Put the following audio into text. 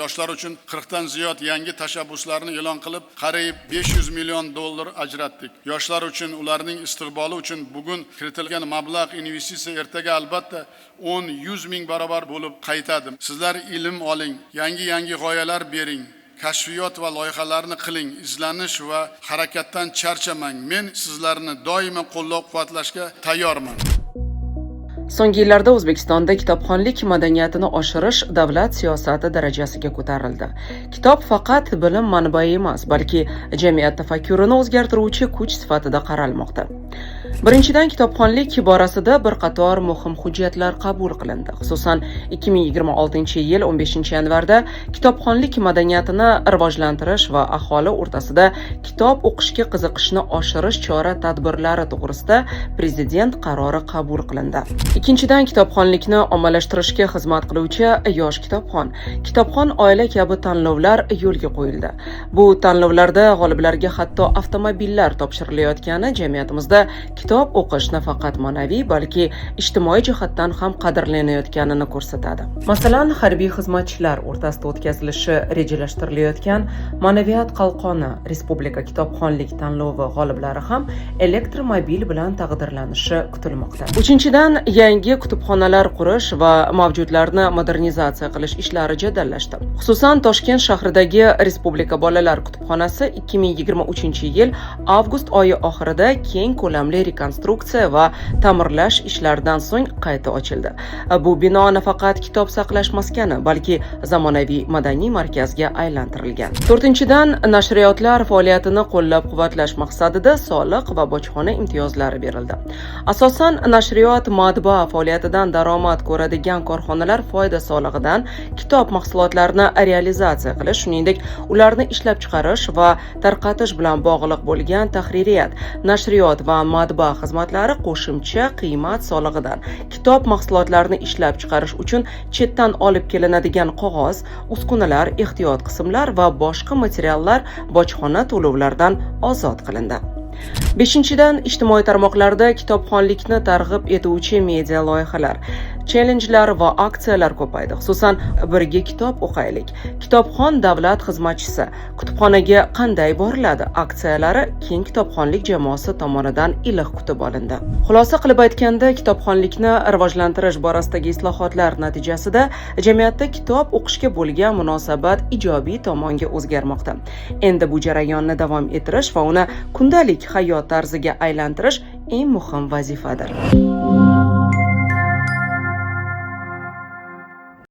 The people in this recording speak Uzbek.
Yoshlar uchun 40 dan ziyod yangi tashabbuslarni e'lon qilib, qariyb 500 million dollar ajratdik. Yoshlar uchun, ularning istiqboli uchun bugun kiritilgan mablag', investitsiya ertaga albatta 10, 100 ming barobar bo'lib qaytadi. Sizlar ilm oling, yangi yangi g'oyalar bering, kashfiyot va loyihalarni qiling, izlanish va harakatdan charchamang. Men sizlarni doimo qo'llab-quvvatlashga tayyorman. So'nggi yillarda O'zbekistonda kitobxonlik madaniyatini oshirish davlat siyosati darajasiga ko'tarildi. Kitob faqat bilim manbai emas, balki jamiyat tafakkurini o'zgartiruvchi kuch sifatida qaralmoqda. Birinchidan, kitobxonlik borasida bir qator muhim hujjatlar qabul qilindi. Xususan, 2026-yil 15-yanvarda Kitobxonlik madaniyatini rivojlantirish va aholi o'rtasida kitob o'qishga qiziqishni oshirish chora-tadbirlari to'g'risida Prezident qarori qabul qilindi. Ikkinchidan, kitobxonlikni ommalashtirishga xizmat qiluvchi Yosh kitobxon, Kitobxon oila kabi tanlovlar yo'lga qo'yildi. Bu tanlovlarda g'oliblarga hatto avtomobillar topshirilayotgani jamiyatimizda kitob o'qish nafaqat ma'naviy, balki ijtimoiy jihatdan ham qadrlanayotganini ko'rsatadi. Masalan, harbiy xizmatchilar o'rtasida o'tkazilishi rejalashtirilayotgan Ma'naviyat qalqoni respublika kitobxonlik tanlovi g'oliblari ham elektromobil bilan taqdirlanishi kutilmoqda. Uchinchidan, yangi kutubxonalar qurish va mavjudlarni modernizatsiya qilish ishlari jadallashdi. Xususan, Toshkent shahridagi Respublika bolalar kutubxonasi 2023-yil avgust oyi oxirida keng ko'lamli rekonstruksiya va ta'mirlash ishlaridan so'ng qayta ochildi. Bu bino nafaqat kitob saqlash maskani, balki zamonaviy madaniy markazga aylantirilgan. To'rtinchidan, nashriyotlar faoliyatini qo'llab-quvvatlash maqsadida soliq va bojxona imtiyozlari berildi. Asosan, nashriyot, matbaa faoliyatidan daromad ko'radigan korxonalar foyda solig'idan, kitob mahsulotlarini realizatsiya qilish, shuningdek, ularni ishlab chiqarish va tarqatish bilan bog'liq bo'lgan tahririyat, nashriyot va matbaa xizmatlari qo'shimcha qiymat solig'idan, kitob mahsulotlarini ishlab chiqarish uchun chetdan olib kelinadigan qog'oz, uskunalar, ehtiyot qismlar va boshqa materiallar bojxona to'lovlaridan ozod qilindi. Beshinchidan, ijtimoiy tarmoqlarda kitobxonlikni targ'ib etuvchi media loyihalar, chellenjlar va aksiyalar ko'paydi. Xususan, "Birga kitob o'qaylik", "Kitobxon davlat xizmatchisi", "Kutubxonaga qanday boriladi" aksiyalari keng kitobxonlik jamoasi tomonidan iliq kutib olindi. Xulosa qilib aytganda, kitobxonlikni rivojlantirish borasidagi islohotlar natijasida jamiyatda kitob o'qishga bo'lgan munosabat ijobiy tomonga o'zgarmoqda. Endi bu jarayonni davom ettirish va uni kundalik hayot tarziga aylantirish eng muhim vazifadir.